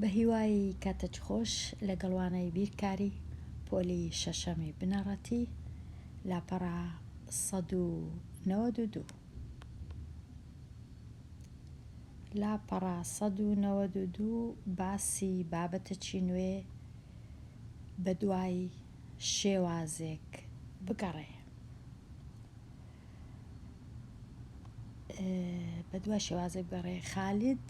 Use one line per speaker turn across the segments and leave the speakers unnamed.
بەهیوای کاتەکی خۆش لەگەڵ وانەی بیرکاری پۆلی شەشەمی بنەڕەتی لاپەڕە 192. لاپەڕە 192 باسی بابەتەکی نوێ بەدوای شێوازێک بگەڕێ. بەدوای شێوازێک بگەڕێ. خالید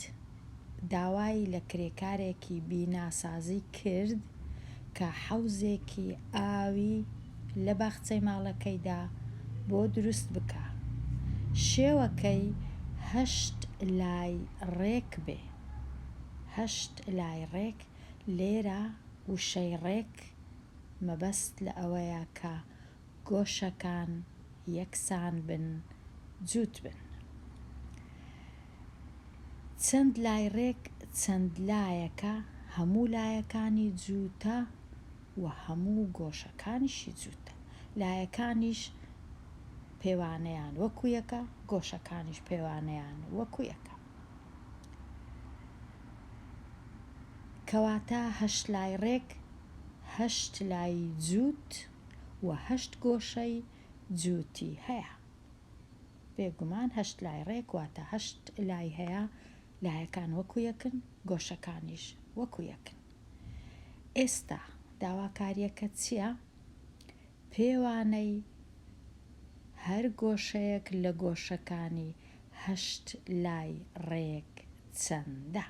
داوای لە کرێکارێکی بیناسازی کرد کە حەوزێکی ئاوی لە باخچەی ماڵەکەیدا بۆ دروست بکا. شێوەکەی هەشت لای ڕێک بێ. هەشت لای ڕێک، لێرە وشەی ڕێک مەبەست لە ئەوەیە کە گۆشەکان یەکسان بن جووت بن. چەند لای ڕێک چەند لایەکە هەموو لایەکانی جووتە و هەموو گۆشەکانیشی جووتە. لایەکانیش پێوانەیان وەکو یەکە، گۆشەکانیش پێوانەیان وەکو یەکە. کەواتە هەشت لای ڕێک هەشت لای جووت و هەشت گۆشەی جووتی هەیە. بێگومان هەشت لای ڕێک واتە هەشت لای هەیە، لایەکان وەکو یەکن، گۆشەکانیش وەکو یەکن. ئێستا داواکارییەکە چییە؟ پێوانەی هەر گۆشەیەک لە گۆشەکانی هەشت لای ڕێک چەندە؟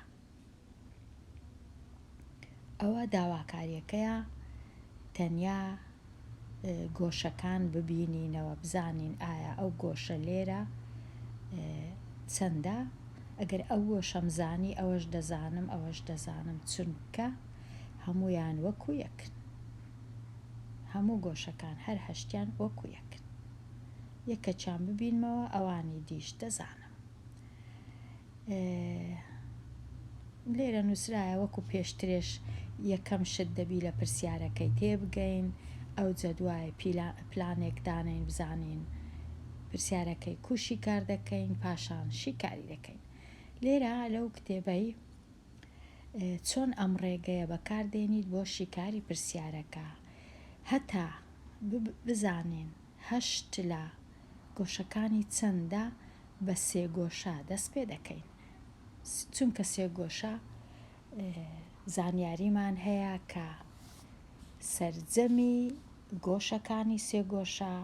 ئەوە داواکاریەکەیە تەنیا گۆشەکان ببینینەوە بزانین ئایا ئەو گۆشە لێرە چەندە ئەگەر ئەو گۆشەم زانی ئەوەش دەزانم ئەوەش دەزانم چونکە هەمویان وەکو یەکن هەموو گۆشەکان هەر هەشتیان وەکو یەکن یەکەچیان ببینمەوە ئەوانی دیش دەزانم لێرە نووسرایە وەکو پێشترێش یەکەم شت دەبی لە پرسیارەکەی تێبگەین ئەوجە دوای پلانێک دانێین بزانین پرسیارەکەی کو شیکار دەکەین پاشان شیکاری دەکەین لێرە لەو کتێبەی چۆن ئەم ڕێگەیە بەکاردێنیت بۆ شیکاری پرسیارەکە هەتا بزانین هەشت لە گۆشەکانی چەندە بە سێگۆشە دەست پێ دەکەین چونکە سێگۆشە زانیاریمان هەیە کە سەرجەمی گۆشەکانی سێگۆشە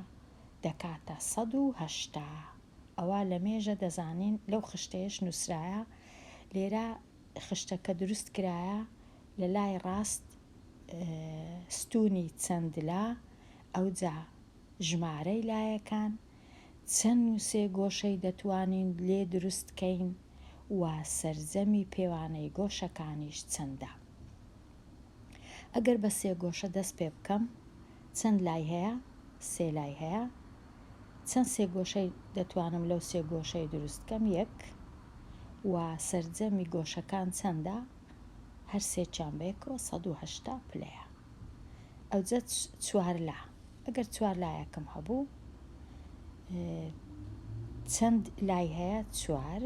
دەکاتە 180 ئەوە لە مێژە دەزانین لەو خشتەیەش نووسرایە لێرە خشتەکە دروست کرایە لە لای ڕاست ستوونی چەند لا ئەوجا ژمارەی لایەکان چەند و سێ گۆشەی دەتوانین لێ دروست کەین و سەرجەمی پێوانەی گۆشەکانیش چەندە؟ ئەگەر بە سێ گۆشە دەست پێ بکەم چەند لای هەیە؟ سێ لای هەیە. چەند سێ گۆشەی دەتوانم لەو سێ گۆشەی دروست کەم؟ یەک. و سەرجەمی گۆشەکان چەندە؟ هەر سێکیان بەیەکەوە 180 پلەیە. ئەوجە چوارلا ئەگەر چوار لایەکم هەبوو چەند لای هەیە چوار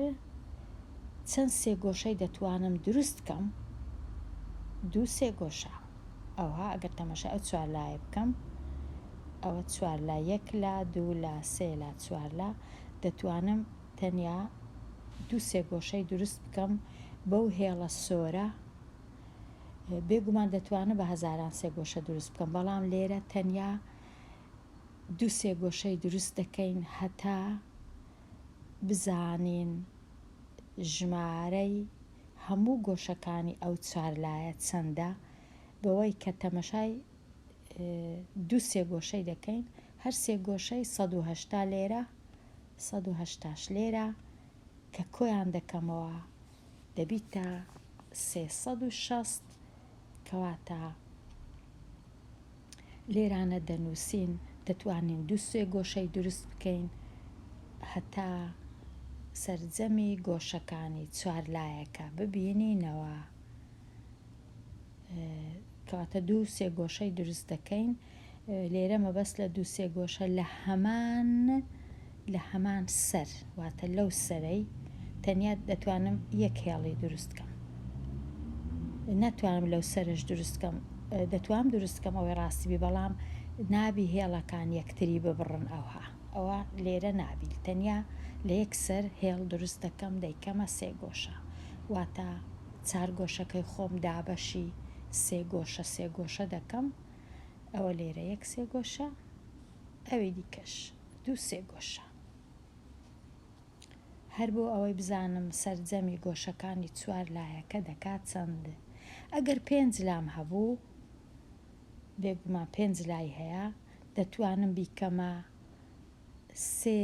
چەند سێگۆشەی دەتوانم دروست کەم دوو سێگۆشە ئەوها ئەگەر تەمەشای ئەو چوار لایە بکەم ئەوە چوار لا یەک لا دوو لا سێ لا چوار لا دەتوانم تەنیا دوو سێگۆشەی دروست بکەم بەو هێڵە سۆرە بێگومان دەتوانم بە هەزاران سێگۆشە دروست بکەم، بەڵام لێرە تەنیا دوو سێگۆشەی دروست دەکەین هەتا بزانین ژمارەی هەموو گۆشەکانی ئەو چوارلایە چەندە، بەوەی کە تەمەشای دوو سێگۆشەی دەکەین، هەر سێگۆشەی 180 لێرە، 180 ش لێرە، کە کۆیان دەکەمەوە دەبیتە 360 کەواتە لێرانە دەنووسین دەتوانین دوو سێ گۆشەی دروست بکەین هەتا سەرجەمی گۆشەکانی چوارلایەکە ببینینەوە. کەواتە دوو سێ گۆشەی دروست دەکەین لێرە مەبەست لە دوو سێ گۆشە لە هەمان لە هەمان سەر واتە لەو سەرەی تەنیا دەتوانم یەک هێڵی دروست کەم. ناتوانم لەو سەرش دروست کەم دەتوانم دروست کەم ئەوەی ڕاستی بی بەڵام نابی هێڵەکان یەکتری ببڕن ئەوها ئەوە لێرە نابی تەنیا لە یەک سەر هێڵ دروست دەکەم دەیکەمە سێ گۆشە واتە چار گۆشەکەی خۆم دابەشی سێ گۆشە سێ گۆشە دەکەم ئەوە لێرە یەک سێ گۆشە ئەوی دیکەش دوو سێ گۆشە. هەر بۆ ئەوەی بزانم سەرجەمی گۆشەکانی چوار لایەکە دەکات چەند؟ ئەگەر پێنج لام هەبوو، بێگومان پێنج لای هەیە، دەتوانم بیکەمە سێ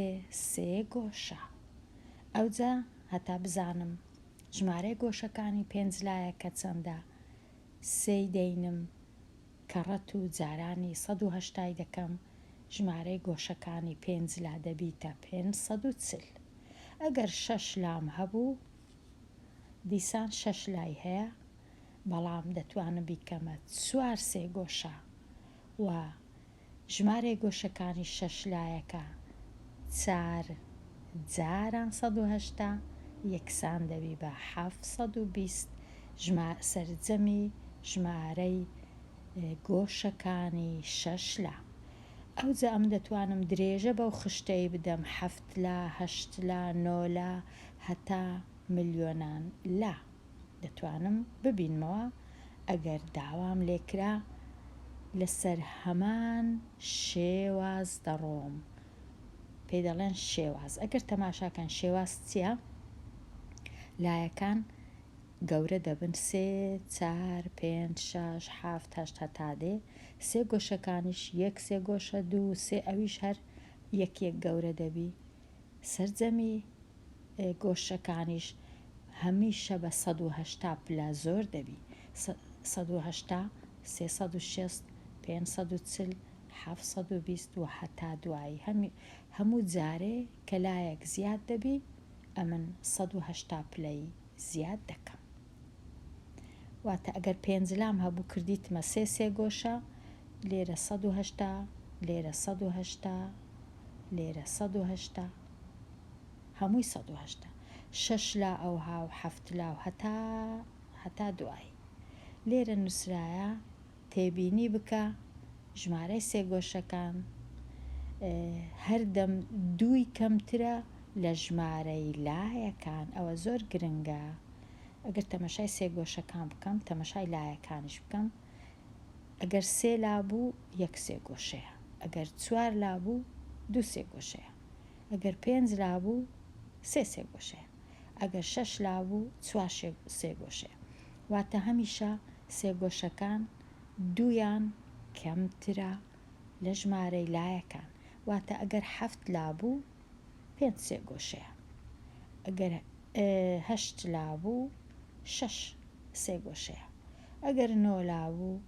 سێ گۆشە. ئەوجا هەتا بزانم ژمارەی گۆشەکانی پێنج لایەکە چەندە، سێی دەینم کەڕەت و جارانی 180 ی دەکەم، ژمارەی گۆشەکانی پێنج لا دەبیتە 540. ئەگەر شەش لام هەبوو، دیسان شەش لای هەیە، بەڵام دەتوانم بیکەمە چوار سێگۆشە و ژمارەی گۆشەکانی شەش لایەکە چار جاران 180 یەکسان دەبی بە 720 سەرجەمی ژمارەی گۆشەکانی شەش لا. ئەوجا ئەمن دەتوانم درێژە بەو خشتەی بدەم حەفت لا، هەشت لا، نۆ لا هەتا ملیۆنان لا. دەتوانم ببینمەوە ئەگەر داوام لێکرا لەسەر هەمان شێواز دەڕۆم. پێی دەڵێن شێواز. ئەگەر تەماشاکەن شێواز چییە؟ لایەکان گەورە دەبن سێ چار پێنج شەش حەفت هەشت هەتا دێ سێ گۆشەکانیش یەک سێ گۆشە دوو سێ ئەویش هەر یەک یەک گەورە دەبی سەرجەمی گۆشەکانیش هەمیشە بە 180 پلە زۆر دەبی 180 360 540 720 و هەتا دوایی هەموو جارێ کە لایەک زیاد دەبی ئەمن 180 پلەی زیاد دەکەم. واتە ئەگەر پێنج لام هەبوو کردیتمە سێ سێگۆشە، لێرە 180، لێرە 180، لێرە 180، هەمووی 180. شەش لا ئەوها و حەفت لا و هەتا هەتا دوایی. لێرە نووسرایە تێبینی بکە ژمارەی سێگۆشەکان هەردەم دووی کەمترە لە ژمارەی لایەکان ئەوە زۆر گرنگە ئەگەر تەمەشای سێگۆشەکان بکەم تەمەشای لایەکانیش بکەم ئەگەر سێ لا بوو یەک سێگۆشەیە ئەگەر چوار لا بوو دوو سێگۆشەیە ئەگەر پێنج لا بوو سێ سێگۆشەیە ئەگەر شەش لا بوو چوار سێگۆشەیە واتە هەمیشە سێگۆشەکان دوویان کەمترە لە ژمارەی لایەکان واتە ئەگەر حەفت لا بوو پێنج سێگۆشەیە ئەگەر هەشت لا بوو شەش سێگۆشەیە ئەگەر نۆ لا بوو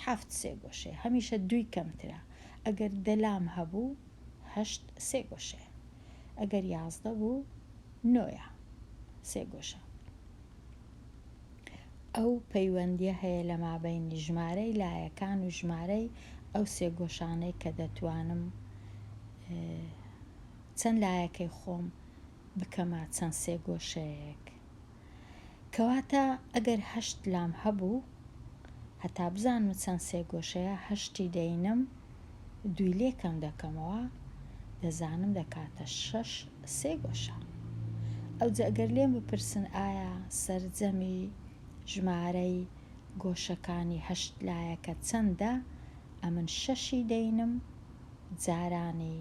حەفت سێگۆشەیە هەمیشە دووی کەمترە ئەگەر دە لام هەبوو هەشت سێگۆشەیە ئەگەر 11 بوو نۆیە سێگۆشە. ئەو پەیوەندیە هەیە لە مابەینی ژمارەی لایەکان و ژمارەی ئەو سێگۆشانەی کە دەتوانم چەند لایەکەی خۆم بکەمە چەند سێگۆشەیەک. کەواتە ئەگەر هەشت لام هەبوو هەتا بزانم چەند سێگۆشەیە هەشتی دەینم دووی لێ کەم دەکەمەوە دەزانم دەکاتە شەش سێگۆشە. ئەوجە ئەگەر لێم بپرسن ئایا سەرجەمی ژمارەی گۆشەکانی هەشت لایەکە چەندە ئەمن شەشی دەینم جارانی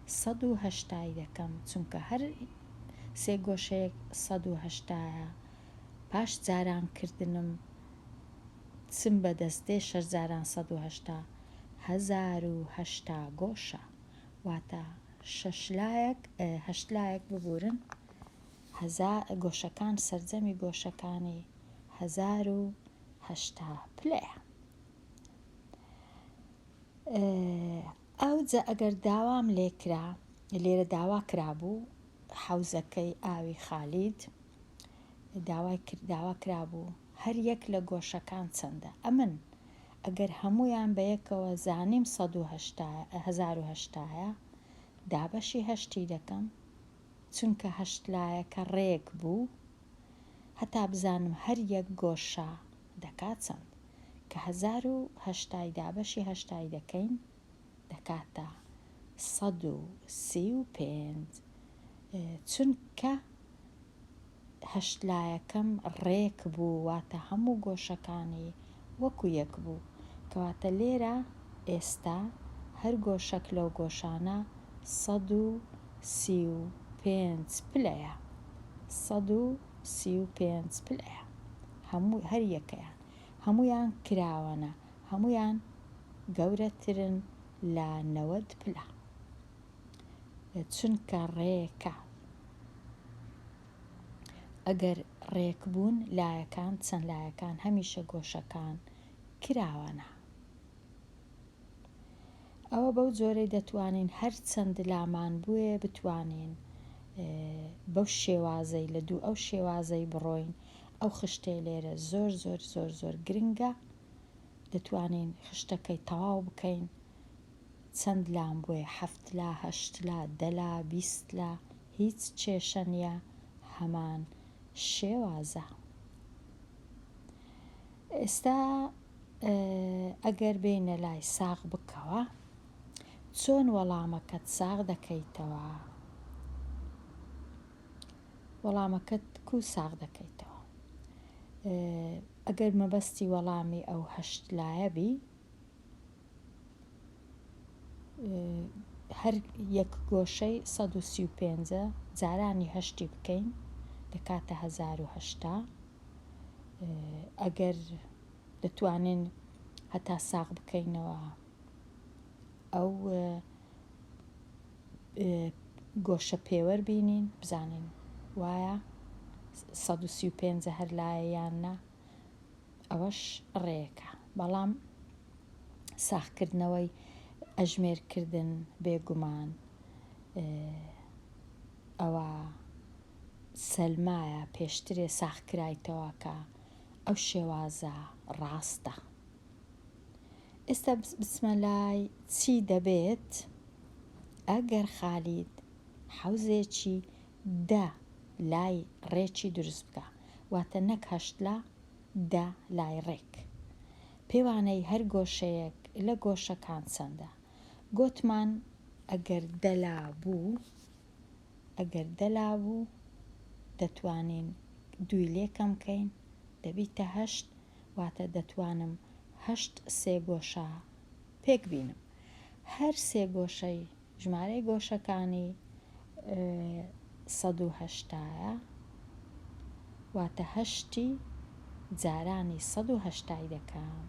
180 ی دەکەم چونکە هەر سێگۆشەیەک 180 یە پاش جاران کردنم چم بەدەست دێ شەش جاران 180 1080 گۆشە واتە شەش لایەک هەشت لایەک ببورن هەزار گۆشەکان سەرجەمی گۆشەکانی 1080 پلەیە. ئەوجە ئەگەر داوام لێکرا لێرە داوا کرابوو حەوزەکەی ئاوی خالید داوای کرد داوا کرابوو هەر یەک لە گۆشەکان چەندە ئەمن ئەگەر هەموویان بە یەکەوە زانیم 180 هەزار و هەشتایە دابەشی هەشتی دەکەم چونکە هەشت لایەکە ڕێک بوو هەتا بزانم هەر یەک گۆشە. دەکا چەند؟ کە 1080 ی دابەشی هەشتای دەکەین دەکاتە 135 چونکە هەشت لایەکەم ڕێک بوو واتە هەموو گۆشەکانی وەکو یەک بوو کەواتە لێرە ئێستا هەر گۆشەک لەو گۆشانە 135 پلەیە 135 پلەیە هەموو هەر یەکەیان هەموویان کراوەنە هەموویان گەورەترن لە 90 پلە چونکە ڕێکە ئەگەر ڕێک بوون لایەکان چەند لایەکان هەمیشە گۆشەکان کراوەنە. ئەوە بەو جۆرەی دەتوانین هەر چەند لامان بوێ بتوانین بەو شێوازەی لە دوو ئەو شێوازەی بڕۆین ئەو خشتەی لێرە زۆر زۆر زۆر زۆر گرنگە دەتوانین خشتەکەی تەواو بکەین چەند لام بوێ حەفت لا هەشت لا دە لا 20 لا هیچ کێشە نییە هەمان شێوازە. ئێستا ئەگەر بێینە لای ساغ بکەوە چۆن وەڵامەکەت ساغ دەکەیتەوە؟ وەڵامەکەت کو ساغ دەکەیتەوە؟ ئەگەر مەبەستی وەڵامی ئەو هەشت لایە بی هەر یەک گۆشەی 135 جارانی هەشتی بکەین دەکاتە 1080 ئەگەر دەتوانین هەتا ساغ بکەینەوە ئەو گۆشە پێوەر بینین بزانین وایە 135 هەر لایە یان نا ئەوەش ڕێیەکە بەڵام ساغکردنەوەی ئەژمێرکردن بێگومان ئەوە سەلمایە پێشترێ ساغکرایتەوە کە ئەو شێوازە ڕاستە. ئێستا بچمە لای چی دەبێت ئەگەر خالید حەوزێکی دە لای ڕێکی دروست بکا واتە نەک هەشت لا دە لای ڕێک. پێوانەی هەر گۆشەیەک لە گۆشەکان چەندە؟ گۆتمان ئەگەر دە لا بوو ئەگەر دە لا بوو دەتوانین دووی لێ کەم کەین دەبیتە هەشت واتە دەتوانم هەشت سێگۆشە پێک بینم هەر سێگۆشەی ژمارەی گۆشەکانی 180یە واتە هەشتی جارانی 180ی دەکەم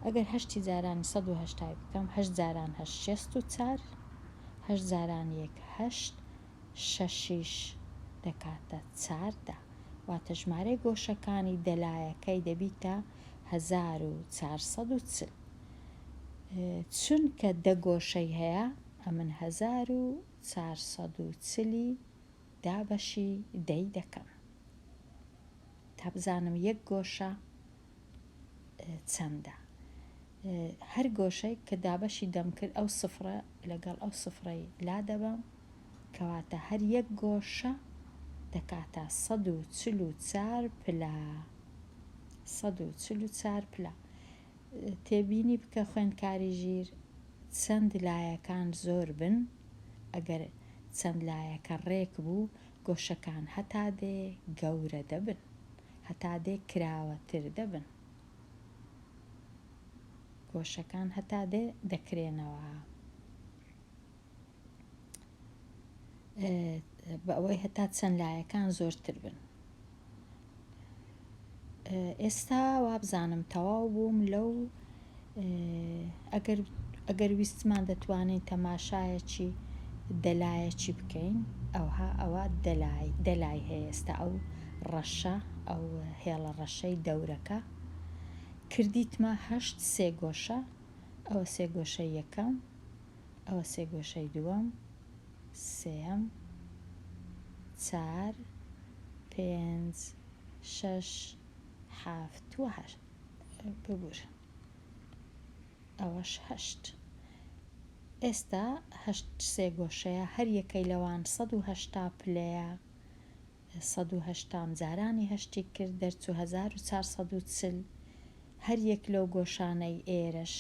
ئەگەر هەشتی جارانی 180ی بکەم هەشت جاران هەشت 64 هەشت جاران یەک هەشت شەشیش دەکاتە 14 واتە ژمارەی گۆشەکانی دەلایەکەی دەبیتە 1440 چونکە دە گۆشەی هەیە ئەمن 1440ی دابەشی دەی دەکەم تا بزانم یەک گۆشە چەندە. هەر گۆشەی کە دابەشی دەم کرد ئەو سفرە لەگەڵ ئەو سفرەی لا دەبەم کەواتە هەر یەک گۆشە دەکاتە 144 پلە 144 پلە. تێبینی بکە خوێندکاری ژیر چەند لایەکان زۆر بن ئەگەر چەند لایەکە ڕێک بوو گۆشەکان هەتا دێ گەورە دەبن هەتا دێ کراوەتر دەبن گۆشەکان هەتا دێ دەکرێنەوە بە ئەوەی هەتا چەند لایەکان زۆرتر بن ئێستا وابزانم تەواو بووم لەو ئەگەر ئەگەر ویستمان دەتوانین تەماشایەکی دەلایەکی بکەین ئەوها ئەوە دەلای دەلای هەیە ئێستا ئەو ڕەشە ئەو هێڵە ڕەشەی دەورەکە کردیتمە هەشت سێگۆشە ئەوە سێگۆشەی یەکەم ئەوە سێگۆشەی دووەم سێیەم چار پێنج شەش حەفت و هەشت ببورن ئەوەش هەشت ئێستا هەشت سێگۆشەیە هەر یەکەی لەوان 180 پلەیە 180 جارانی هەشتی کرد دەرچوو 1440. هەر یەک لەو گۆشانەی ئێرەش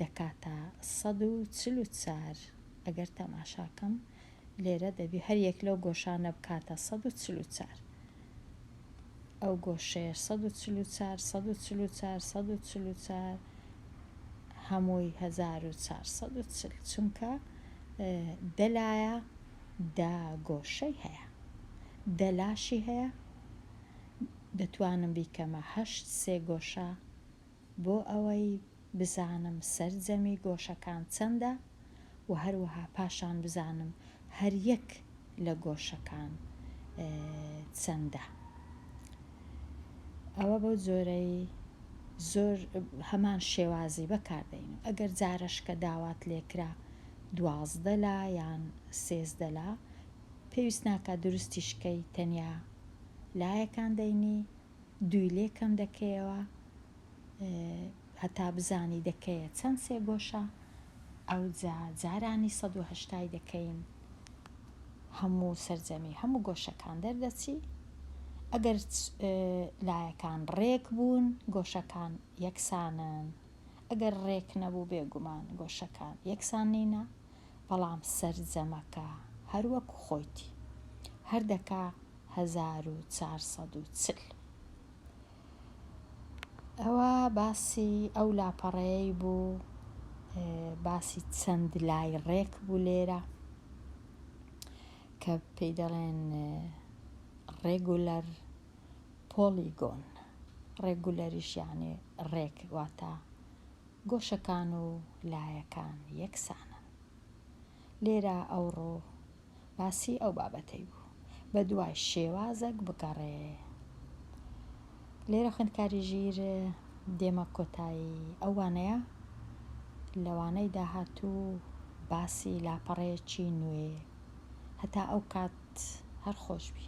دەکاتە 144. ئەگەر تەماشاکەم لێرە دەبی هەر یەک لەو گۆشانە بکاتە 144. ئەو گۆشەیەش 144، 144، 144، هەمووی 1440، چونکە دە لایە دە گۆشەی هەیە، دە لاشی هەیە. دەتوانم بیکەمە هەشت سێگۆشە بۆ ئەوەی بزانم سەرجەمی گۆشەکان چەندە و هەروەها پاشان بزانم هەر یەک لە گۆشەکان چەندە. ئەوە بەو جۆرەی زۆر هەمان شێوازی بەکاردەینم. ئەگەر جارەشکە داوات لێکرا 12 لا یان 13 لا پێویست ناکات دروستیش کەی تەنیا لایەکان دەینی دووی لێ کەم دەکەیەوە هەتا بزانی دەکەیە چەند سێگۆشە ئەوجا جارانی 180 ی دەکەین هەموو سەرجەمی هەموو گۆشەکان دەردەچی ئەگەر لایەکان ڕێک بوون گۆشەکان یەکسانن ئەگەر ڕێک نەبوو بێگومان گۆشەکان یەکسان نینە بەڵام سەرجەمەکە هەر وەکو خۆیتی هەر دەکا 1440. ئەوە باسی ئەو لاپەڕەیەی بوو باسی چەند لای ڕێک بوو لێرە کە پێی دەڵێن regular polygon regular یش یعنی ڕێک واتە گۆشەکان و لایەکان یەکسانن. لێرە ئەوڕۆ باسی ئەو بابەتەی بوو. بەدوای شێوازەک بگەڕێ. لێرە خوێندکاری ژیر دێمە کۆتایی ئەو وانەیە. لە وانەی داهاتوو باسی لاپەڕەیەکی نوێ. هەتا ئەو کات هەر خۆش بی.